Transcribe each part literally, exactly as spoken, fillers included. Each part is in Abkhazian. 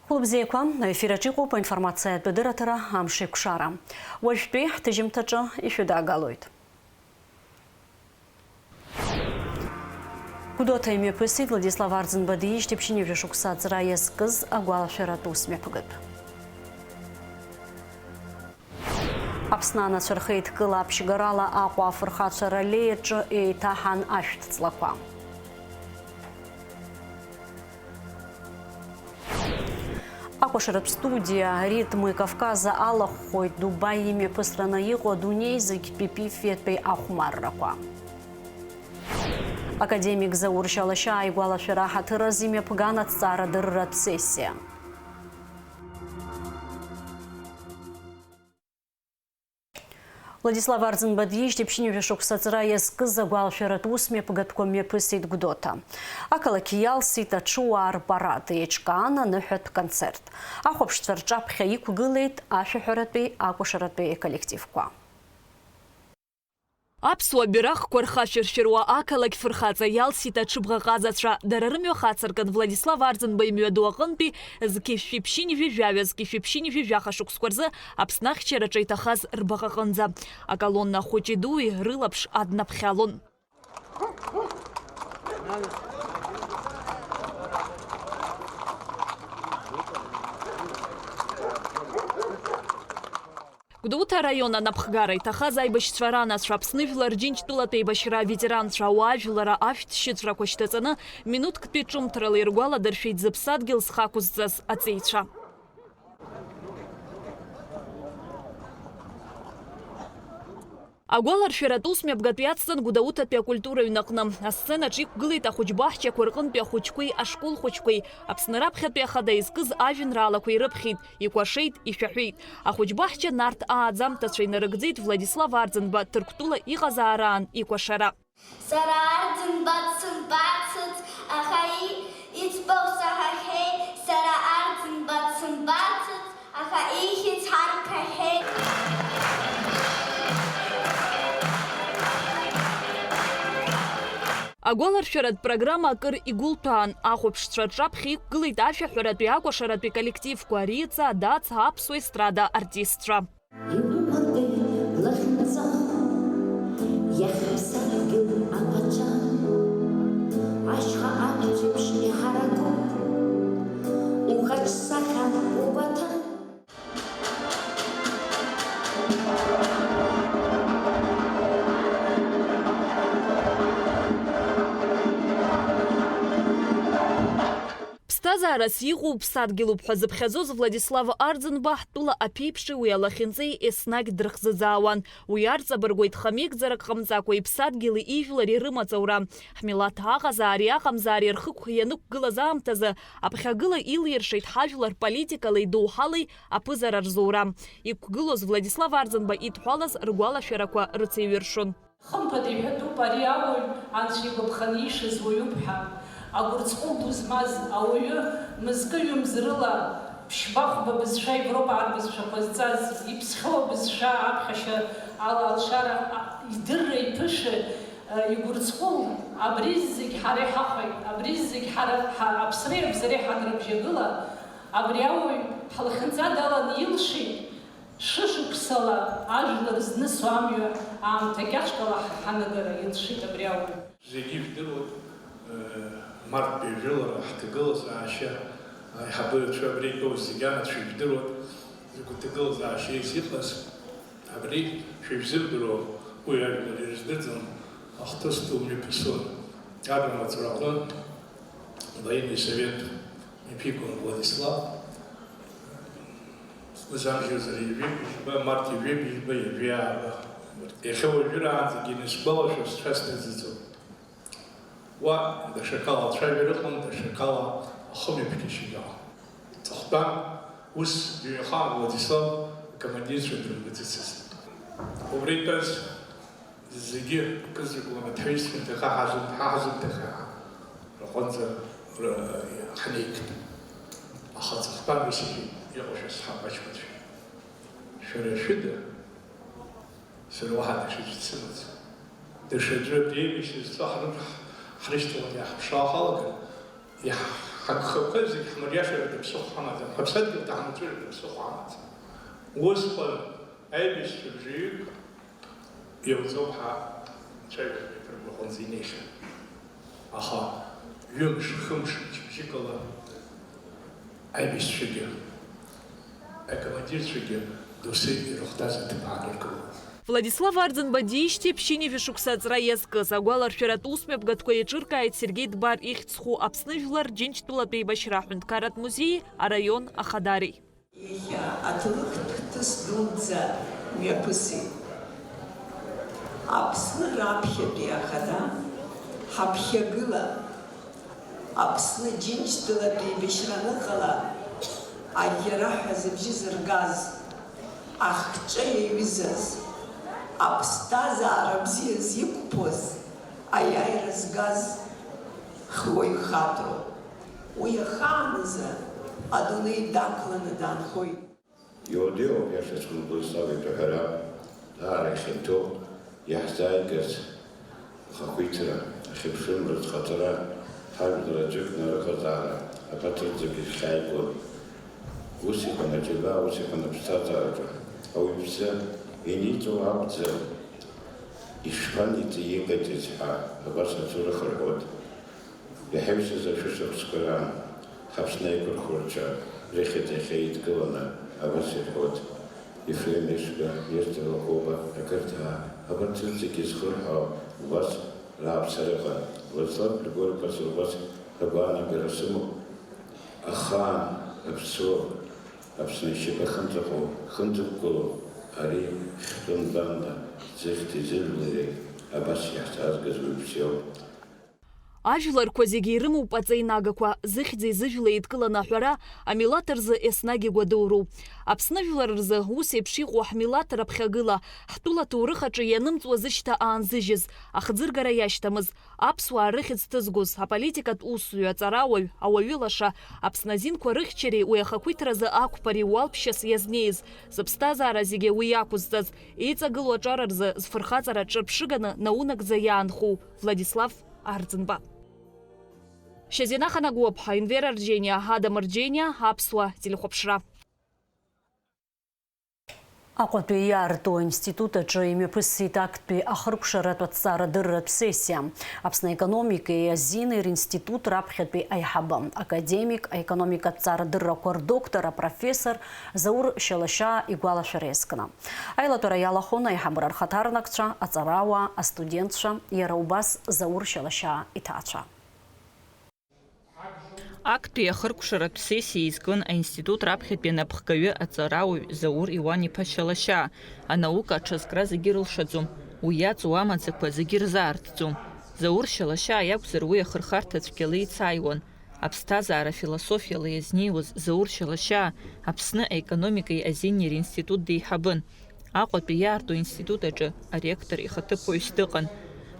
Хәылбзиақәа, аефир аҿы иҟоуп аинформациатә адырраҭара Амшеикәшара. Уажәтәи ҳҭыжьымҭаҿы ишәыдаагалоит. Гәдоуҭа имҩаԥысит Владислав Арӡынба диижьҭеи ԥшьынҩажәа шықәса аҵра иазкыз агәалашәаратә ус мҩаԥгатә. Аԥсны анацәа рхеидкыла аԥшьгарала Аҟәа афырхацәа раллеи аҿы еиҭаҳан ашәҭ ҵлақәа. Акәашаратә студиа Ритмы Кавказа алахәхоит Дубаи имҩаԥысраны иҟоу адунеи зегьтәи пифиатәи ахәмаррақәа. Академик Заур Шьалашьаа игәалашәара аҳаҭыр азы имҩаԥган аҭҵаарадырратә сессиа. Владислав Арӡынба диижьҭеи ԥшьынҩажәа шықәса аҵра иазкыз агәалашәаратә ус мҩаԥгатәқәа мҩаԥысит Гәдоуҭа. Ақалақь иалсит аҽуаа рпарад, еиҿкаан аныҳәатә концерт. Ахәаԥшцәа рҿаԥхьа иқәгылеит ашәаҳәаратәи акәашаратәи коллективқәа. Аԥсуа бираҟқәа рхашәыршәыруа ақалақь фырхаҵа иалсит аҽыбӷаҟазацәа, дара рымҩа хацыркын Владислав Арӡынба имҩаду аҟынтәи зқьи шәи ԥшьынҩажәи жәаҩа, зқьи шәи ԥшьынҩажәи жәаха шықәсқәа рзы Аԥсны ахьчараҿы иҭахаз рбаҟаҟынӡа. Аколонна ахәыҷи-дуи рылаԥш аднаԥхьалон. Гәдоуҭа араион анапхгара иҭахаз аибашьцәа ранацәа, Аԥсны Жәлар Џьынџьтәылатә еибашьра аветеранцәа, ауаажәлара ашәҭшьыҵәрақәа шьҭаҵаны, минуҭктәи ҿымҭрала иргәаладыршәеит зыԥсадгьыл зхы ақәызҵаз аҵеицәа. Агәаларшәаратә ус мҩаԥгатә иацҵан Гәдоуҭатәи акультура ҩнаҟны. Асценаҿ иқәгылеит ахәыҷбаҳчақәа рҟынтәи ахәыҷқәеи ашкол хәыҷқәеи, Аԥсны раԥхьатәи ахада изкыз ажәеинраалақәа ирыԥхьеит, икәашеит, ишәаҳәеит. Ахәыҷбаҳча Нарҭ ааӡамҭацәа инарыгӡеит Владислав Арӡынба Ҭырқәтәыла иҟазаараан икәашара. Сара Арӡынба дсымбарцыц, аха и-, иӡбахә саҳахьеит, сара Арӡынба дсымбарцыц, аха ихьӡ ҳарҭахьеит. Агәаларшәаратә программа акыр игәылҭәаан, ахәаԥшцәа рҿаԥхьа иқәгылеит ашәаҳәаратәи акәашаратәи коллективқәа, Риҵа, Дац, аԥсуа естрада артистцәа. Иумыртәеи лахьынҵа, иахьԥсадгьыл аԥацәа, ашьха аԥшәеиԥш иҳараку, ухаҿсахьа угәаҭа. Ԥсҭазаарас иҟоу ԥсадгьылуп ҳәа зыԥхьаӡоз Владислав Арӡынба ҳтәыла аԥеиԥши уи алахьынҵеи еснагь дрыхзыӡаауан. Уи арҵабыргуеит хамеигӡарак ҟамҵакәа иԥсадгьыли ижәлари рымаҵ аура. Ҳмилаҭ аҟазаареи аҟамзаареи рхықә ианықәгылаз аамҭазы аԥхьагыла илиршеит ҳажәлар политикалеи доуҳалеи аԥызара рзура. Иқәгылоз Владислав Арӡынба идҳәалаз ргәалашәарақәа рыцеиҩыршон. Хымԥада иҳәатәуп, ари ауаҩ анцәа игәаԥханы ишаз уаҩуп ҳәа. Агәырҵҟәыл ду змаз ауаҩы, мызкы-ҩымз рыла, ԥшьба-хәба бызшәа Европа арбызшәақәа зҵаз, иԥсхьоу абызшәа аԥхьашьа ала алшара, а, идырра иԥышәа, а, игәырҵҟәыл, абри зегь ҳара иҳахәеит, абри зегь ҳара, ҳа-, аԥсреи абзареи ҳанрыбжьагыла, абри ауаҩ ҳлахьынҵа даланы илшеит. Шәышықәсала ажәлар знысу амҩа аамҭа кьаҿкала ҳанагара иалшеит абри ауаҩ. Зегьы ижәдыруеит, э, марттәи ажәылара ҳҭагылазаашьа аиҳабыцәа абри итәоу зегьы анацәа ижәдыруеит, закәытә ҭагылазаашьа иҟаз. Абри шәа ишәзырдыруа, уи ажәлар ирыздырӡом, ахҭыс ду мҩаԥысуан Аҟәа амаҵураҟны. Военный совет иԥигон Владислав. Зны замжьозар ҩажәи бжьба, март ҩажәи бжьба, ҩажәи ааба. Иахьа уажәраанӡагьы инысгәалашәо сцәа снаӡаӡом. Уа даҽакала ацәажәара ыҟан, даҽакала ахымҩаԥгашьагьы ыҟан. Ҵыхәтәан ус ҩынҩахаан Владислав акомандирцәа дрымбаӡацызт. Убра итәаз зегьы акы зыгәланы ҳҩызцәа ҭаха ҳазын-, ҳа ҳазымҭаха рҟынӡа р-, ҳнеигт. Аха аҵыхәтәан ус иҳәеит, иҟоушәа сҳәап, аҷкәынцәа. Шәара шәыда, сара уаҳа даҽаӡә дсымаӡам. Даҽаӡәы абри аибашьра зцу ҳрыԥ-, ҳрышьҭаланы иаҳԥшаауа ҳалагар, иаҳ-, Агхақәа зегь ҳмыриашарада ԥсыхәа ҳамаӡам, ҳаԥсадгьыл даҳмыцәырада ԥсыхәа ҳамаӡам. Усҟан аибашьцәа бжаҩык иауӡом ҳәа цәажәоит ргәаҟынӡа инеихьан. Аха ҩымш, хымш, мчыбжьыкала аибашьцәагьы, акомандирцәагьы доусы ирыхәҭаз аҭыԥ ааныркылон. Владислав Арӡынба диижьҭеи ԥшьынҩажәа шықәса аҵра иазкыз агәаларшәаратә усмҩаԥгатәқәа еиҿыркааит Сергеи Дбар ихьӡ зху Аԥсны жәлар Џьынџьтәылатә еибашьра аҳәынҭқарратә музеии араион ахадареи. Иахьа аҭлықәтә хҭыс дуӡӡа мҩаԥысит. Аԥсны раԥхьатәи ахада ҳаԥхьагыла, Аԥсны Џьынџьтәылатә еибашьра аныҟала, аӷьара ҳәа зыбжьы зыргаз, ахҿа иаҩызаз, аԥсҭазаара бзиа зиқәԥоз, аиааира згаз хҩоуаҩ хаҭоуп. Уи ахааназы адунеи дақәланы даанхоит. Иудеиуоуп, иашаҵәҟьаны Владислав иҳәара даара ихьанҭоуп, иаҳзааигаз ахақәиҭра, ахьыԥшымра зхаҵара, ҳажәлар аӡәыкны рыҟазаара абаҭырӡык ирхьааигон. Ус иҟан аџьабаа, ус иҟан аԥсҭазаараҿы. Ауаҩԥсы иниҵо акәӡам, ишԥаниҵи, иҟаиҵеит ҳәа абас аӡәы рыхырҳәоит. Иҳаҩсыз ашәышықәсқәа раан, ҳаԥсны аиқәырхәырцәа рыхьӡ иахьа еидкыланы абас ирҳәоит, Ефрем Ешба, Нестор Лакоба, Агырҭаа, абарҭ зегьы зхырҳәаау убас рааԥсара ыҟан. Владислав Григори-иԥа, сара убас агәаанагара сымоуп, ахаан аԥсуа Аԥсны ашьапы ахьынӡаҟоу, хынӡақәгылоу ари хьтәы нбанда зыхьӡи зыжәлеи абас иаҳзаазгаз уи бзиоуп. Ажәларқәа зегьы ирымоуп аҵеинагақәа, зыхьӡи зыжәлеи еидкыланы аҳәара амилаҭ рзы еснагь игәадуроуп. Аԥсны жәлар рзы ус еиԥш иҟоу ҳмилаҭ раԥхьагыла, ҳтәыла ҭоурых аҿы ианымҵуа зышьҭа аанзыжьыз, ахӡыргара иашьҭамыз, аԥсуаа рыхьӡ ҭызгоз, аполитикатә усзуҩ, аҵарауаҩ, ауаҩы лаша, Аԥсны азинқәа рыхьчареи уи ахақәиҭразы ақәԥареи уалԥшьас иазнеиз, зыԥсҭазаара зегьы уи иақәызҵаз, иҵагылоу аҿар рзы зфырхаҵара ҿырԥшыганы наунагӡа иаанхоу Владислав Арӡынба. Шьазина Ханагәаԥҳа, Инвера Рџьениа, Адам Рџьениа, Аԥсуа телехәаԥшра. Аҟәатәи иаарту аинститут аҿы имҩаԥысит актәи ахыркәшаратә аҭҵаарадырратә сессиа. Аԥсны аекономикеи азинеи ринститут раԥхьатәи аиҳабы, академик, аекономикатә ҭҵаарадыррақәа рдоктор, апрофессор Заур Шьалашьаа игәалашәара иазкны. Аилатәара иалахәын аиҳабыра рхаҭарнакцәа, аҵарауаа, астудентцәа, иара убас Заур Шьалашьаа иҭаацәа. Актәи ахыркәшаратә сессиа изкын аинститут раԥхьатәи анапхгаҩы аҵарауаҩ Заур Иуан-иԥа Шьалашьаа. Анаука аҽазкра зегьы ирылшаӡом, уи иаҵоу амаӡақәа зегьы ирзаарҭӡом. Заур Шьалашьаа иакәзар, уи ахырхарҭа цәгьала ицааиуан. Аԥсҭазаара философиала иазнеиуаз Заур Шьалашьаа Аԥсны аекономикеи азинеи ринститут деиҳабын. Аҟәатәи иаарту аинститут аҿы аректор ихаҭыԥуаҩс дыҟан.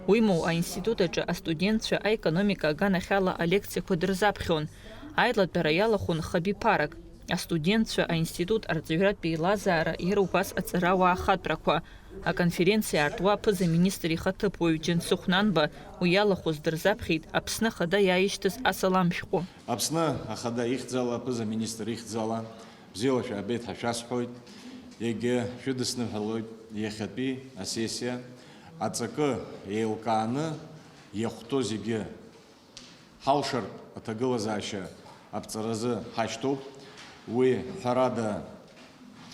Уимоу, аинститут аҿы астудентцәа аекономика аганахьала алекциақәа дырзаԥхьон. Аилатәара иалахәын хабиԥарак. Астудентцәа аинститут арҵаҩратә еилазаара, иара убас аҵарауаа ахатәрақәа. Аконференциа аартуа аԥыза-министр ихаҭыԥуаҩ Џьансыхә Нанба уи иалахәыз дырзаԥхьеит Аԥсны Ахада иааишьҭыз асалам шәҟәы. Аԥсны Ахада ихьӡала, аԥыза-министр ихьӡала, бзиала шәаабеит ҳәа шәасҳәоит. Егьа шәыдысныҳәалоит иахьатәи асессиа аҵакы еилкааны иахәҭоу зегьы ҳалшартә аҭагылазаашьа аԥҵаразы ҳашьҭоуп. Уи, ҳәарада,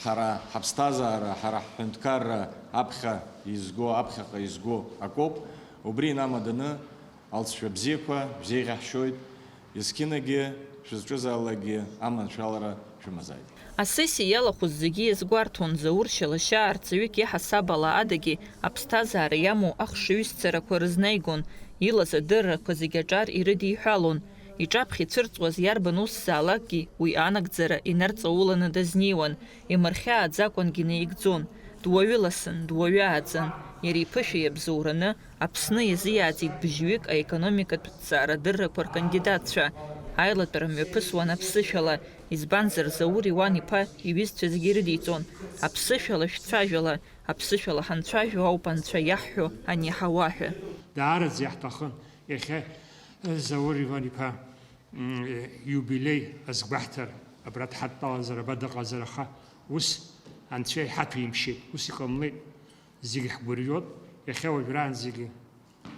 ҳара ҳаԥсҭазаара, ҳара ҳҳәынҭқарра аԥхьа изго, аԥхьаҟа изго акоуп. Убри инамаданы алҵшәа бзиақәа шәзеиӷьаҳшьоит. Есқьынагьы шәызҿызаалакгьы аманшәалара шәымазааит. Асессиа иалахәыз зегьы иазгәарҭон, Заур Шьалашьаа арҵаҩык иаҳасаб ала адагьы аԥсҭазаара иамоу ахшыҩзцарақәа рызнаигон, илаз адыррақәа зегьы аҿар ирыдиҳәалон. Иҿаԥхьа ицәырҵуаз иарбан усзаалакгьы уи анагӡара инарҵауланы дазнеиуан, имырхьааӡакәангьы наигӡон. Дуаҩы ласын, дуаҩы ааӡан, иара иԥышәа иабзоураны, Аԥсны иазиааӡеит быжьҩык аекономикатә ҭҵаарадыррақәа ркандидатцәа. Аилатәара мҩаԥысуан аԥсышәала, избанзар, Заур Иуан-иԥа иҩызцәа зегьы ирыдиҵон, аԥсышәала шәцәажәала, аԥсышәала ҳанцәажәо ауп Анцәа иаҳҳәо ани ҳауа ҳәа. Даараӡа иаҳҭахын иахьа Заур Иуан-иԥа М, иубилеи азгәаҳҭар, абра дҳадтәалазар, аба дыҟазар, аха ус анцәа иҳаҭәеимшьеит, ус иҟамлеит. Зегь ҳгәырҩоит, иахьа уажәраанӡагьы.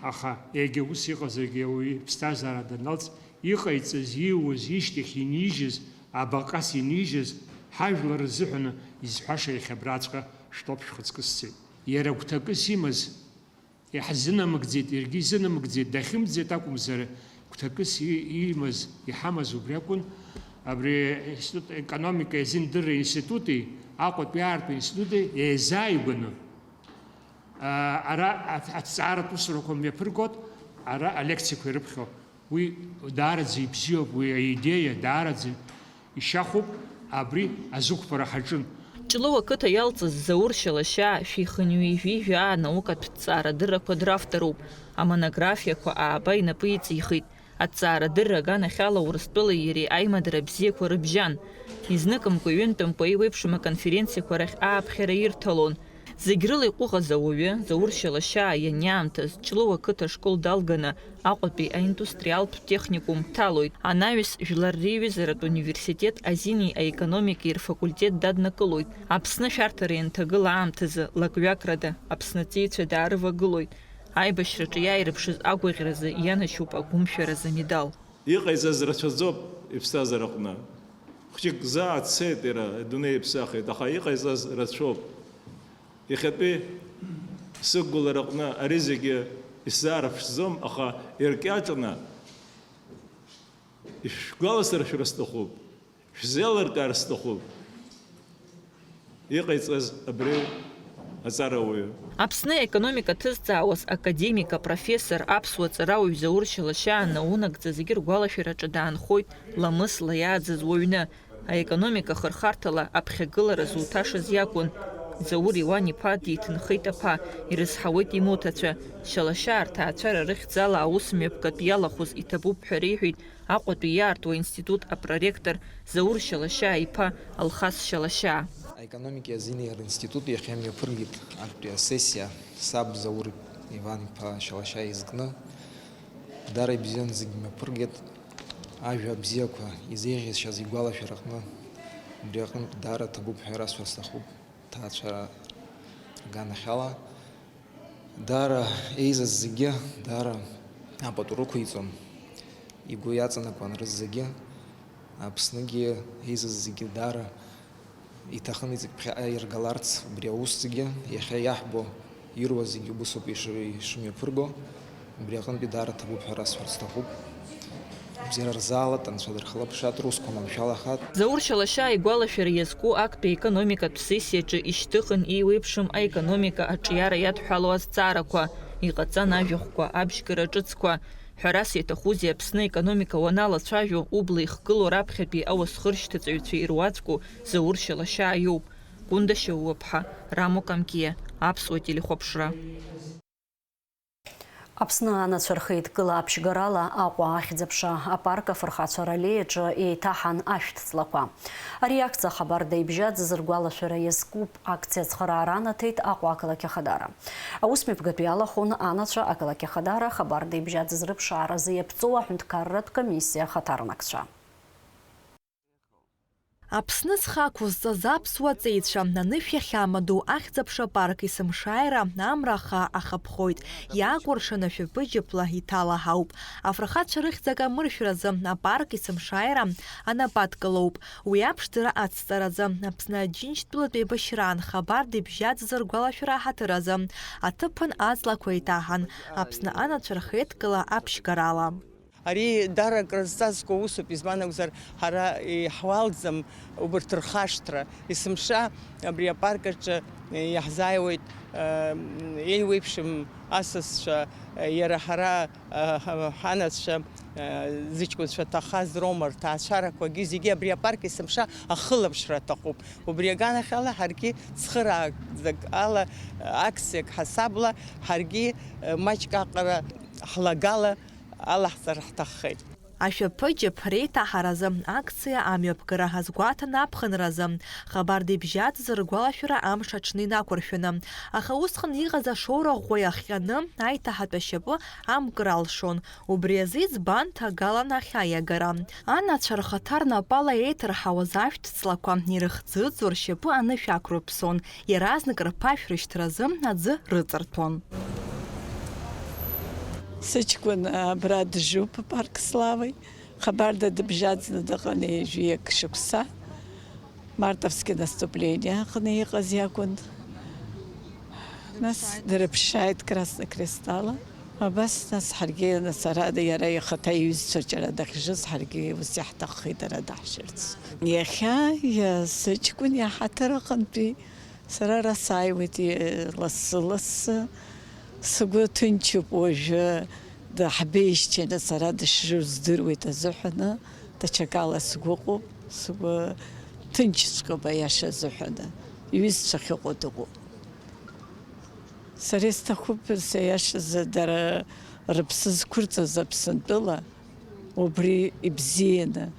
Аха егьа ус иҟазаргьы, ауаҩы иԥсҭазаара даналҵ, иҟаиҵаз, ииуаз, ишьҭахь инижьыз, абаҟас инижьыз, ҳажәлар рзыҳәан изҳәаша иахьа абраҵәҟьа шәтәоуп, шәхаҵкы сцеит. Иара гәҭакыс имаз, иаҳзынамыгӡеит, иаргьы изынамыгӡеит, дахьымӡеит акәымзар, гәҭакыс и-, имаз, иҳамаз убри акәын, абри аинститут, аекономикеи азиндырреи институти, Аҟәатәи аартра институти еизааигәаны, а, ара аҭ-, аҭҵааратә усурақәа мҩаԥыргоит, ара алекциақәа ирыԥхьо. Уи даараӡа ибзиоуп, уи аидеиа даараӡа ишьахәуп, абри азықәԥара ҳаҿын. Ҷлоу ақыҭа иалҵыз Заур Шьалашьаа шәихынҩажәи жәаа анаукатә ҭҵаарадыррақәа дравторуп. Амонографиақәа ааба инапы иҵихит. Аҭҵаарадырра аганахьала Урыстәылеи иареи аимадара бзиақәа рыбжьан. Изныкымкәа-ҩынтәымкәа еиуеиԥшым аконференциақәа рахь ааԥхьара ирҭалон. Зегь рыла иҟәыӷаз ауаҩы, Заур Шьалашьаа ианиаамҭаз, Ҷлоу ақыҭа ашкол далганы, Аҟәатәи аиндустриалтә техникум дҭалоит. Анаҩс, Жәлар реиҩызаратә университет азини аекономикеи рфакультет даднакылоит. Аԥсны ашәарҭара ианҭагыла аамҭазы, лак-ҩакрада, Аԥсны аҵеицәа даарывагылоит. Аибашьраҿы иааирԥшыз агәаӷьразы ианашьоуп агәымшәаразы амедал. Иҟаиҵаз рацәаӡоуп иԥсҭазаараҟны. Хәҷык заа дцеит иара, адунеи иԥсахит, аха иҟаиҵаз рацәоуп. Иахьатәи сықәгылараҟны ари зегьы исзаарыԥшӡом, аха иркьаҿны ишәгәаласыршәара сҭахуп, шәзеилыркаар сҭахуп. Иҟаиҵаз абри аҵарауаҩы. Аԥсны аекономика ҭызҵаауаз академик, апрофессор, аԥсуа ҵарауаҩ Заур Шьалашьаа наунагӡа зегьы ргәалашәараҿы даанхоит ламысла иааӡаз уаҩны. Аекономика хырхарҭала аԥхьагылара зуҭашаз иакәын. Заур Иуан-иԥа диҭынхеит аԥа, ирызҳауеит имоҭацәа. Шьалашьаа рҭаацәара рыхьӡала аус мҩаԥгатә иалахәыз иҭабуп ҳәа реиҳәеит Аҟәатәи иаарту аинститут апроректор Заур Шьалашьаа иԥа Алхас Шьалашьаа. Аекономикеи азинеи ринститут иахьа имҩаԥыргеит актәи асессиа саб Заур Иван-иԥа Шьалашьаа изкны. Дара ибзиан зегь мҩаԥыргеит. Ажәа бзиақәа изеиӷьасшьаз игәалашәара аҟны, убри аҟынтә даара ҭабуп ҳәа расҳәар сҭахуп, ҭаацәара рганахьала. Даара еизаз зегьы даара апату рықәиҵон, игәы иаҵанакуан рызегьы, Аԥсныгьы еизаз зегьы даара иҭахын иҵегь ԥхьаҟа иргаларц убри аус зегьы, иахьа иаҳбо, ируа зегьы убысоуп иши-, ишымҩаԥырго, убри аҟынтәи даара ҭабуп ҳәа расҳәарц сҭахуп. Бзиара рзаалат, Анцәа дырхылаԥшааит, русқәа маншәалахааит. Заур Шьалашьаа игәалашәара иазку актәи аекономикатә сессиаҿы ишьҭыхын еиуеиԥшым аекономика аҿиара иадҳәалоу азҵаарақәа, иҟаҵан ажәахәқәа, абжьгара ҿыцқәа. Ҳәарас иаҭахузеи, Аԥсны аекономика уаналацәажәо, убла ихгылоу раԥхьатәи ауасхыршьҭыҵаҩцәа ируаӡәку Заур Шьалашьаа иоуп. Кәында Шьоууаԥҳа, Рамо Камкиа, Аԥсуа телехәаԥшра. Аԥсны анацәа рхеидкыла аԥшьгарала Аҟәа ахьӡ-аԥша апарк афырхацәа раллеиаҿы еиҭаҳан ашәҭ ҵлақәа. Ари ахьӡ ахабар деибжьаӡыз ргәалашәара иазкуп. Акциа ацхыраара анаҭеит Аҟәа ақалақь ахадара. Аусмҩаԥгатә иалахәын анацәа, ақалақь ахадара, ахабар деибжьаӡыз рыԥшааразы иаԥҵоу аҳәынҭқарратә комиссиа ахаҭарнакцәа. Аԥсны зхы ақәызҵаз аԥсуа ҵеицәа, анышә иахьамадоу ахьӡ-аԥша апарк есымшааира амра ахаа ахаԥхоит, иаакәыршаны шәаԥыџьаԥла иҭалаҳауп. Афырхацәа рыхьӡ акамыршәразы апарк есымшааира анапы адкылоуп. Уи аԥшӡара ацҵаразы, Аԥсны Аџьынџьтәылатә еибашьраан хабар деибжьаӡыз ргәалашәара аҳаҭыр азы, аҭыԥан аҵлақәа еиҭаҳан, Аԥсны анацәа рхеидкыла аԥшьгарала. Ари даара акрызҵазкуа усуп, избан акәзар, ҳара иҳуалӡам убарҭ рхашҭра. Есымша абри апарк аҿы иаҳзааиуеит, э, еиуеиԥшым асасцәа, э, иара ҳара, э, ҳанацәа, э, зыҷкәынцәа ҭахаз роума, рҭаацәарақәагьы зегьы абри апарк есымша ахылаԥшра аҭахуп. Убри аганахьала ҳаргьы цхыраагӡак ала, акциак ҳасабла ҳаргьы, э, маҷк аҟара ҳлагала алаҳҵар ҳҭаххеит. Ашәаԥыџьаԥ реиҭаҳаразы, акциа амҩаԥгара азгәаҭан аԥхынразы, Хабарда ибжьаӡыз ргәалашәара амш аҽны инақәыршәаны. Аха усҟан иҟаз ашоура ӷәӷәа иахҟьаны, аиҭаҳатә ашьапы амкра алшон. Убри азы иӡбан ҭагалан ахьаиагара. Анацәа рхаҭа рнапала еиҭарҳауаз ашәҭ ҵлақәа ирыхӡыӡо ршьапы анышә ақәрыԥсон, иаразнак рԥашә рышьҭразы аӡы рыҵарҭәон. Сыҷкәын абра дыжуп, апарк Славеи. Хабарда дыбжьаӡны дыҟан ҩажәи акы шықәса. Мартовски наступление аҟны иҟаз иакәын. Нас дырыԥшааит Красный Крестала. Абас, нас, ҳаргьы, нас, ара иара ихаҭа иҩызцәа џьара дахьжыз, ҳаргьы ус иаҳҭаххеит ара даҳжырц. Иахьа, иа-, сыҷкәын иаҳаҭыр аҟынтәи сара ара сааиуеит, и-, лассы-лассы. Сгәы ҭынчуп уажәы, даҳбеижьҭеи, нас, ара дышжу здыруеит азыҳәаны, даҽакала сгәыҟоуп, сгәы ҭынчҵәҟьоуп, аиаша азыҳәаны. Иҩызцәа ахьыҟоу дыҟоуп. Сара исҭахуп, саиашазы, дара рыԥсы зқәырҵаз Аԥсынтәыла убри ибзианы,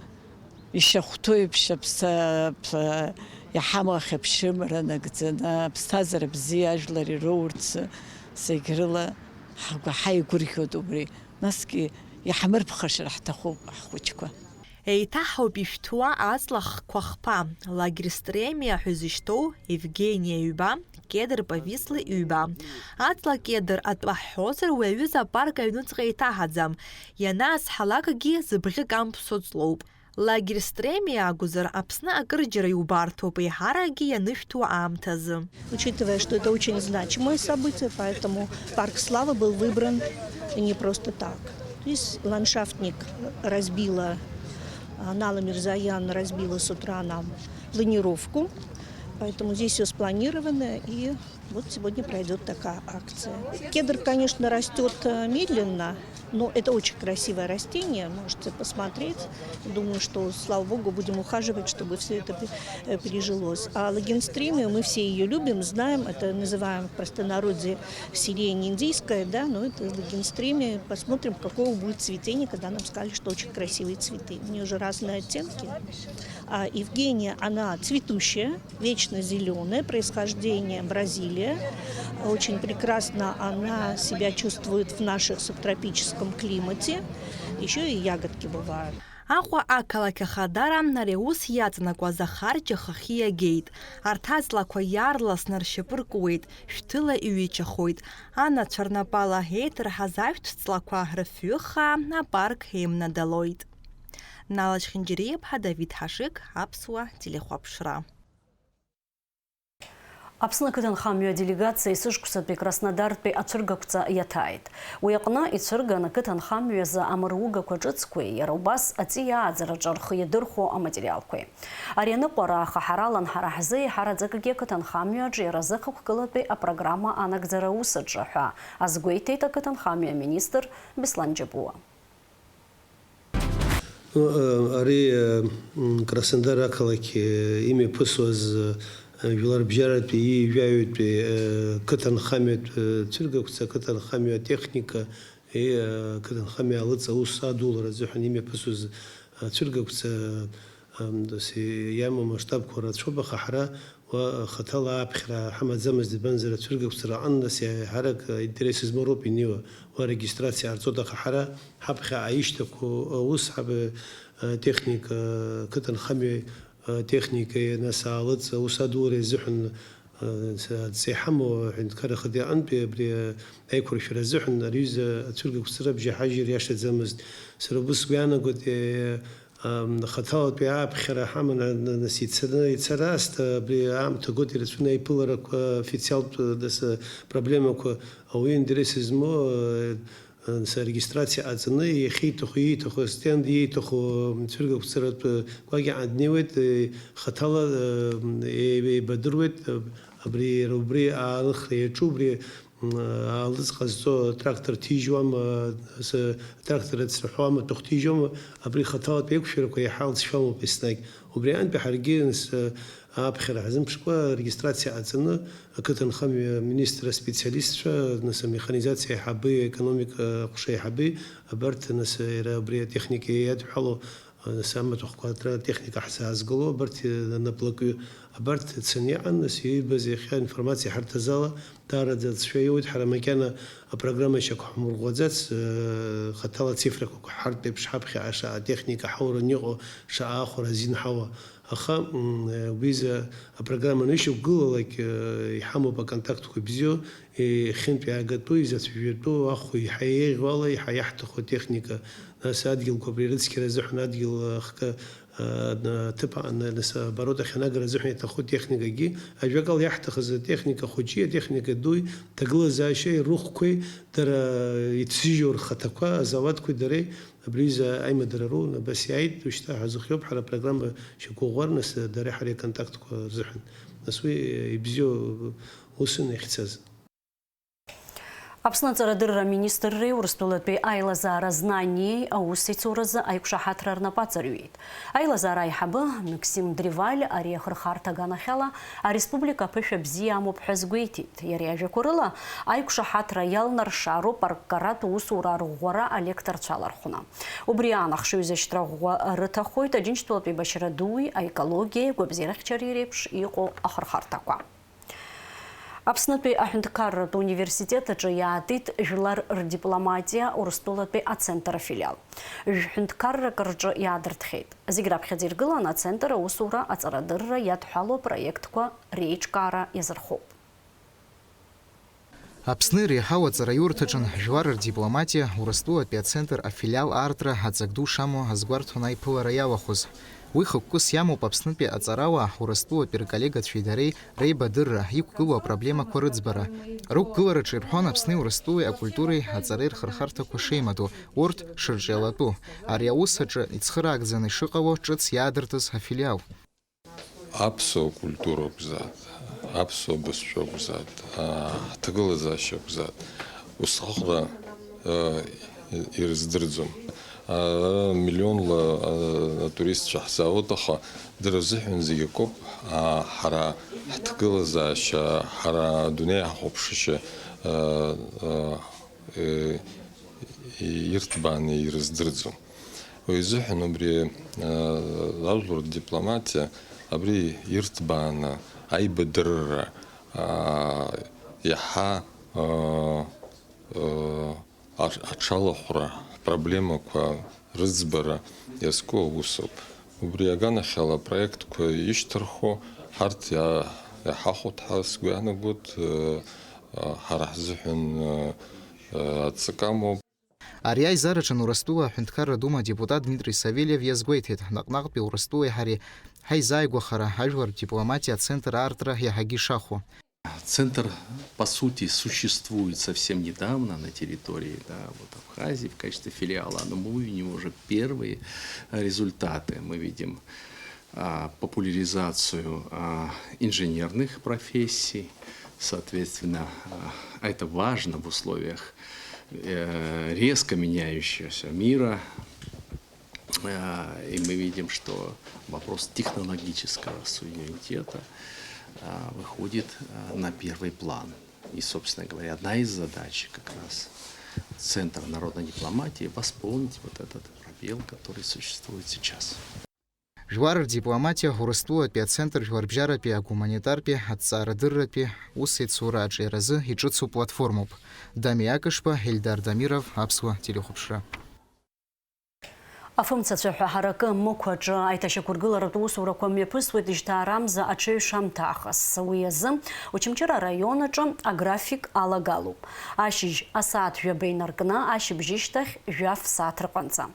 ишахәҭоу еиԥш аԥса-, аԥ-, иҳамоу ахьыԥшымра нагӡаны, аԥсҭазаара бзиа ажәлар ироурц, зегь рыла ҳгәы ҳаигәырӷьоит убри. Насгьы иаҳмырԥхашьар ҳҭахуп ҳхәыҷқәа. Еиҭаҳауп ишәҭуа аҵла хқәа хԥа, лагерь Стремия ҳәа изышьҭоу Евгениа ҩба, Кедр Повислы ҩба. Аҵла кедр атәы ҳҳәозар, уи аҩыза апарк аҩныҵҟа еиҭаҳаӡам. Ианаасҳалакгьы зыбӷьы камԥсо ҵлоуп. Лагерь Стремия акәзар, Аԥсны акырџьара иубарҭоуп, еиҳаракгьы ианышәҭуа аамҭазы. Учитывая, что это очень значимое событие, поэтому парк Славы был выбран не просто так. Здесь ландшафтник разбила, а, Нала Мирзоян разбила с утра нам планировку, поэтому здесь всё спланировано, и вот сегодня пройдёт такая акция. Кедр, конечно, растёт, э, медленно, но это очень красивое растение, можете посмотреть. Думаю, что, слава богу, будем ухаживать, чтобы всё это пе-, э, прижилось. А лагенстремию, мы все её любим, знаем, это называем в простонародье сирень индийская, да, но это лагенстремия. Посмотрим, какого будет цветения, когда нам сказали, что очень красивые цветы. У неё же разные оттенки. А Евгения, она цветущая, вечно зелёная, происхождение Бразилия. Очень прекрасно она себя чувствует в наших субтропическом климате. Ещё и ягодки бывают. Аҟәа ақалақь ахадара ари аус иаҵанакуаз ахарџь ахахьы иагеит. Арҭ аҵлақәа иаарласны ршьапы ркуеит, шәҭыла иҩычахоит. Анацәа рнапала еиҭарҳаз ашәҭ ҵлақәа рыфҩы хаа апарк еимнадалоит. Нала Чхинџьариаԥҳа, Давид Ҳашыг, Аԥсуа телехәаԥшра. Аԥсны ақыҭанхамҩа аделегациа есышықәсатәи Краснодартәи ацәыргақәҵа иаҭааит. Уи аҟны ицәырган ақыҭанхамҩазы амыругақәа ҿыцқәеи, иара убас аҵиаа ааӡараҿы рхы иадырхәо аматериалқәеи. Ари аныҟәара ахаҳаралан ҳара ҳзы еиҳараӡакгьы ақыҭанхамҩа аҿиаразы ахықәкылатәи апрограмма анагӡара аус аҿы ҳәа азгәеиҭеит ақыҭанхамҩа аминистр Беслан Џьапуа. Ари, м, Краснодар ақалақь, э, имҩаԥысуаз, э, жәларбжьаратәи, ҩажәаҩтәи, э, қыҭанхамҩатә, э, цәыргақәҵа, ақыҭанхамҩа атехника, и, э, ақыҭанхамҩа алыҵ аус адулара азыҳәан имҩаԥысуаз ацәыргақәҵа, ам, дас, и-, иамоу амасштабқәа рацәоуп, аха ҳара уа хаҭала ааԥхьара ҳамаӡамызт, избанзар, ацәыргақәҵара аҟны, нас, иаҳарак, э, интерес змоу роуп ианиуа, уа регистрациа ҟарҵоит, аха ҳара ҳаԥхьа аишьҭақәоу аус ҳаб-, э, техника, э, қыҭанхамҩеи, э, техникеи, нас, аалыҵ аус адулара изыҳәан, э, с-, адҵа иҳамоу аҳәынҭқарра ахада аҟынтәи абри, э, аиқәыршәара азыҳәан ари аҩыза ацәыргақәҵара бжьаҳажьыр иашаӡамызт. Сара убыс сгәы иаанагоит, э, Ам, хаҭалатәи ааԥхьара ҳаман, а, н-, нас ицаны, ицара аасҭа абри аамҭа гот ирацәаны аиԥыларақәа, официалтә, а, нас, а, проблемақәа, ауаҩы интерес змоу, а, а, нас арегистрациа ҟаҵаны, иахьиҭаху, ииҭаху астенд, ииҭаху, м, цәыргақәҵаратә, а, гәакьаҟа днеиуеит, е, хаҭала, а, м, е-, еибадыруеит, а, абри, иара убри аалыхра иаҿу, убри Аалыҵ ҟазҵо атрактор ҭижьуама, ас-, атрактор ацраҳәуама, аҭәахә ҭижьуама, абри хаҭалатәи аиқәшәарақәа иаҳа алҵшәа амоуп еснагь. Убри аҟынтәи ҳаргьы, нас, Аԥхьара ҳзымԥшкәа, арегистрациа ҟаҵаны, ақыҭанхамҩа министр аспециалистцәа, нас, амеханизациа аиҳабы, аекономика аҟәша аиҳабы, абарҭ, нас, иара убри атехника иадҳәало, нас, амаҭәахәқәа атра-, атехника ҳзаазгало, абарҭ, анаплакҩы, абарҭ цаны иҟан, нас, иибаз иахьа информациа ҳарҭазала, даараӡа аҵшәа иоуеит, ҳара макьана апрограмма шьақәҳмырӷәӷәаӡац, э, хаҭала ацифрақәа ҳартә еиԥш ҳаԥхьаҟа шаҟа атехника ҳаураны иҟоу, шаҟа ахәра азин ҳауа. Аха, м, убри изы апрограмма анышьақәгылалак, э, иҳамоуп аконтактқәа бзиоу, э, хьынтә иаагатәу, изацәажәатәу, ахә иаҳа еиӷьу ала, иаҳа иаҳҭаху атехника, нас адгьылқәа абри рыцқьара азыҳәан адгьыл ахкы, э, ҭыԥ аҟны, нас оборот ахь анагара азыҳәан иаҭаху техникагьы, ажәакала, иаҳҭахыз атехника хәыҷи атехника дуи, ҭагылазаашьеи рыхәқәеи, дара иҭзыжьу рхаҭақәа, азауадқәеи дареи, Абри изы аимадара роуны абас иааит, ушьҭа ҳазыхиоуп ҳара апрограмма шьақәыӷәӷәар, нас дареи ҳареи аконтактқәа рзыҳәан. Нас уи ибзиоу усын иахьцаз. Аԥсны аҵарадырра аминистрреи Урыстәылатәи аилазаара знаниеи аус ицуразы аиқәшаҳаҭра рнапы аҵарҩит. Аилазаара аиҳабы Максим Дриваль ари ахырхарҭа аганахьала ареспублика аԥышәа бзиа амоуп ҳәа азгәеиҭеит. Иара иажәақәа рыла, аиқәшаҳаҭра иалнаршароуп арккаратә усура арӷәӷәара алекторцәа алархәны. Убри аан ахшыҩзышьҭра ӷәӷәа рыҭахоит Аџьынџьтәылатә еибашьра дуи аекологиеи агәабзиарахьчареи реиԥш иҟоу ахырхарҭақәа. Аԥснытәи аҳәынҭқарратә университет аҿы иаатит жәлар рдипломатиа Урыстәылатәи ацентр афилиал. Жәҳәынҭқаррак рҿы иаадыртхьеит. Зегь раԥхьаӡа иргыланы ацентр аусура аҵарадырра иадҳәалоу апроектқәа реиҿкаара иазырхоуп. Аԥсны иреиҳау аҵараиурҭаҿын жәлар рдипломатиа Урыстәылатәи ацентр афилиал аартра аҵак ду шамоу азгәарҭон аиԥылара иалахәыз. Уи хықәкыс иамоуп Аԥснытәи аҵарауаа Урыстәылатәи рколлегацәеи дареи реибадырра, иқәгылоу апроблемақәа рыӡбара. Рықәгылараҿы ирҳәон Аԥсни Урыстәылеи акультуреи аҵареи рхырхарҭақәа шеимадоу, урҭ шырҿиалатәу. Ари аус аҿы ицхыраагӡаны ишыҟало ҿыц иаадыртыз афилиал. Аԥсуа культура акәзааит, аԥсуа бызшәа акәзааит, аа, ҳҭагылазаашьа акәзааит, усҟахра, аа, ирыздырӡом. Ара миллионла, аа, атуристцәа ҳзаауеит, аха дара рзыҳәан зегь акоуп, аа, ҳара ҳҭагылазаашьа, ҳара адунеи ҳахәаԥшышьа, аа, аа, э, ирҭбааны ирыздырӡом. Уи изыҳәан убри, э, ажәлар дипломатиа абри ирҭбааны аибадырра, аа, иаҳа, аа, э, аҽ-, аҽалахәра, ҳпроблемақәа рыӡбара иазку аусоуп. Убри аганахьала апроектқәа ишьҭырхуа ҳарҭ иа-, иаҳахәоит ҳәа сгәы иаанагоит, э, э, ҳара ҳзыҳәан, э, э, аҵакы амоуп. Ари аизараҿы Урыстәыла Аҳәынҭқарра Дума адепутат Дмитрий Савельев иазгәеиҭеит, наҟ-наҟтәи Урыстәылеи ҳареи ҳаизааигәахара ажәлар рдипломатиа ацентр аартра иаҳагьы ишахәо. Центр, по сути, существует совсем недавно на территории, да, вот, Абхазии в качестве филиала, но мы видим уже первые результаты. Мы видим а, популяризацию, а, инженерных профессий. Соответственно, а, это важно в условиях, э, резко меняющегося мира. А, и мы видим, что вопрос технологического суверенитета, а, выходит, а, на первый план. И, собственно говоря, одна из задач как раз Центра народной дипломатии — восполнить вот этот пробел, который существует сейчас. Жәлар рдипломатиа Урыстәылатәи ацентр жәларбжьаратәи агуманитартәи аҭҵаарадырратәи ус еицура аҿиаразы иҿыцу платформоуп. Дами Акышба, Ельдар Дамиров, Аԥсуа телехәаԥшра. Афымцацәа ҳәа ҳаракы Мықә аҿы аиҭашьақәыргыларатә усурақәа мҩаԥысуеит жьҭаарамза аҽеҩ шамҭа аахыс. Уи азы Очамчыра араион аҿы аграфик алагалоуп. Ашьыжь асааҭ жәаба инаркны ашьыбжьышьҭахь жәаф сааҭ рҟынӡа.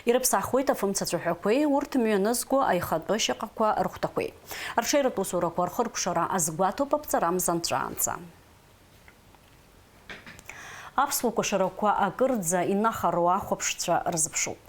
Ирыԥсахуеит афымцацәаҳәақәеи урҭ мҩанызго аихатәы шьаҟақәа рыхәҭақәеи. Арҽеиратә усурақәа рхыркәшара азгәаҭоуп аԥҵарамза анҵәаанӡа. Аԥсуа кәашарақәа акырӡа инахароу ахәаԥшцәа рзыԥшуп.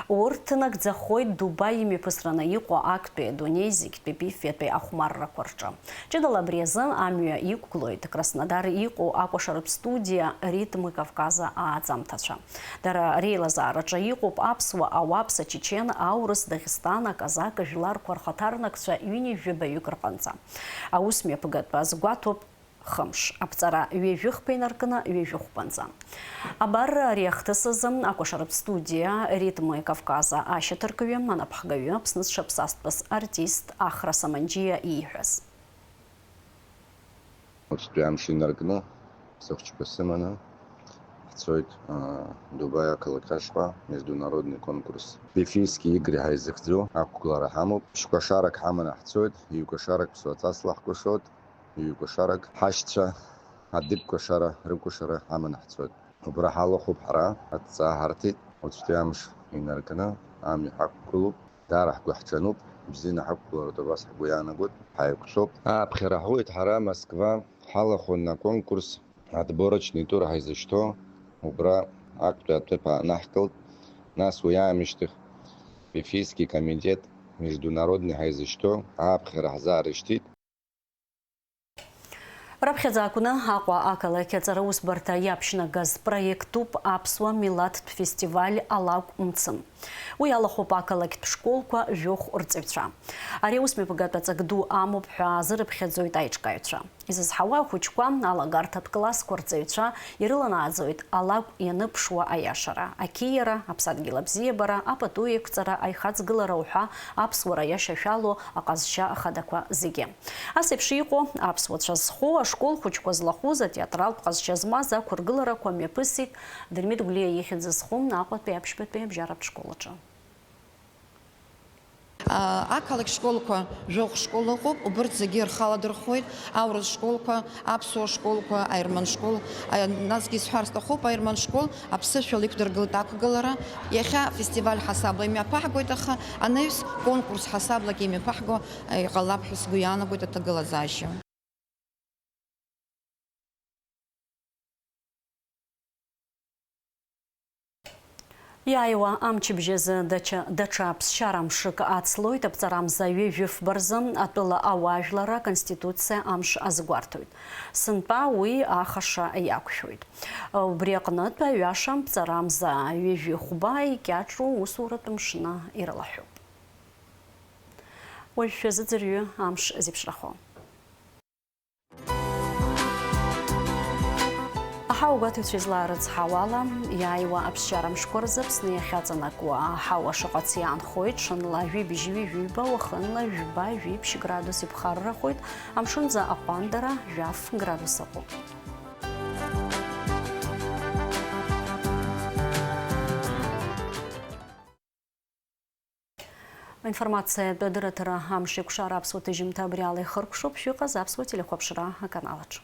Урҭ нагӡахоит Дубаи имҩаԥысраны иҟоу актәи адунеи зегьтәи биффетәи ахәмаррақәа рҿы. Ҷыдала абри азы амҩа иқәгылоит Краснодар иҟоу акәашаратә студиа Ритмы Кавказа ааӡамҭацәа. Дара реилазаараҿы иҟоуп аԥсуа, ауаԥс, ачечен, аурыс, Дагестан, аказак жәларқәа рхаҭарнакцәа ҩынҩажәи жәабаҩык рҟынӡа. Аус мҩаԥгатәы азгәаҭоуп хымш, аԥҵара ҩажәи хԥа инаркны ҩажәи хәбанӡа. Абар ари ахҭыс азы акәашаратә студиа Ритмы Кавказа ашьаҭаркҩы, анапхгаҩы, Аԥсны зҽаԥсазтәыз артист Ахра Саманџьиа ииҳәаз. Уаҵәтәи амш инаркны, сыхәҷқәа сыманы, ҳцоит, аа, Дубаи ақалақь ашҟа международный конкурс Бифийские игры ҳәа изыхьӡу ақәгылара ҳамоуп. Ԥшь кәашарак ҳаманы ҳцоит, ҩ-кәашарак ԥсуа ҵасла ҳкәашоит, ҩ-кәашарак ҳашьцәа адыгә кәашара рыкәашара ҳаманы ҳцоит. Убра ҳалахәуп ҳара, адҵа ҳарҭеит, уаҵәтәи амш инаркны амҩа ҳақәгылоуп. Даара ҳгәы ҳҽануп, бзианы ҳақәгылароуп, абас ҳгәы иаанагоит, ҳаиқәшәоуп. Ааԥхьара ҳуеит ҳара Москва, ҳалахәын аконкурс, отборочный тур ҳаизышьҭоу, убра актәи аҭыԥ аанаҳкылт, нас уи аамышьҭахь Бифийский комитет международный ҳаизышьҭоу ааԥхьара ҳзаарышьҭит. Раԥхьаӡа акәны Аҟәа ақалақь аҵараусбарҭа иаԥшьнагаз проектуп аԥсуа милаҭтә фестиваль Алакә мцым. Уи алахәуп ақалақьтә школқәа жәохә рҵаҩцәа. Ари аусмҩаԥгатә аҵак ду амоуп ҳәа азырыԥхьаӡоит аиҿкааҩцәа. Изызҳауа ахәыҷқәа, алагарҭатә классқәа рҵаҩцәа ирыланааӡоит алакә ианыԥшуа аиашара, ақьиара, аԥсадгьыл абзиабара, апату еиқәҵара, аихаҵгылара уҳәа аԥсуара иашьашәалоу аҟазшьа ахадақәа зегьы. Ас еиԥш иҟоу аԥсуацәа зху, ашкол хәыҷқәа злахәыз, атеатралтә ҟазшьа змаз ақәыргыларақәа мҩаԥысит Дырмит Гәлиа ихьӡ зху Аҟәатәи аԥшьбатәи абжьаратә школ аҿы. Ақалақь школқәа жәохә школ ыҟоуп, убырҭ зегьы рхы аладырхәуеит, аурыс школқәа, аԥсуа школқәа, аерман школ, насгьы исҳәар сҭахуп, аерман школ аԥсышәала иқәдыргылеит ақәгылара. Иахьа афестиваль ҳасабла имҩаԥаҳгоит, аха анаҩс конкурс ҳасаблак имҩаԥаҳго иҟалап ҳәа сгәы иаанагоит аҭагылазаашьа. Иааиуа амчыбжь азы даҽа, даҽа ԥсшьара мшык ацлоит, аԥҵарамза ҩажәи фба рзы атәыла ауаажәларра аконституциа амш азгәарҭоит. Сынтәа уи ахаша иақәшәоит. Убри аҟнытә аҩаша ԥҵарамза ҩажәи хәба икьаҿу усуратә мшны ирылаҳәуп. Уажә шәазыӡырҩы амш зеиԥшрахо. Аҳауагәаҭаҩцәа излаарыцҳауала, иааиуа аԥсшьара мшқәа рзы Аԥсны иахьаҵанакуа аҳауа шаҟац иаанхоит, ҽынла жәибжь ҩажәиба, уахынла жәба-жәиԥшь градус иԥхаррахоит, амшынӡа аҟәандара жәаф градус ыҟоуп. Аинформациатә адырраҭара амш еиқәшара аԥсуа ҭыжьымҭа абри ала ихыркәшоуп, шәыҟаз аԥсуа телехәаԥшра аканалаҿ.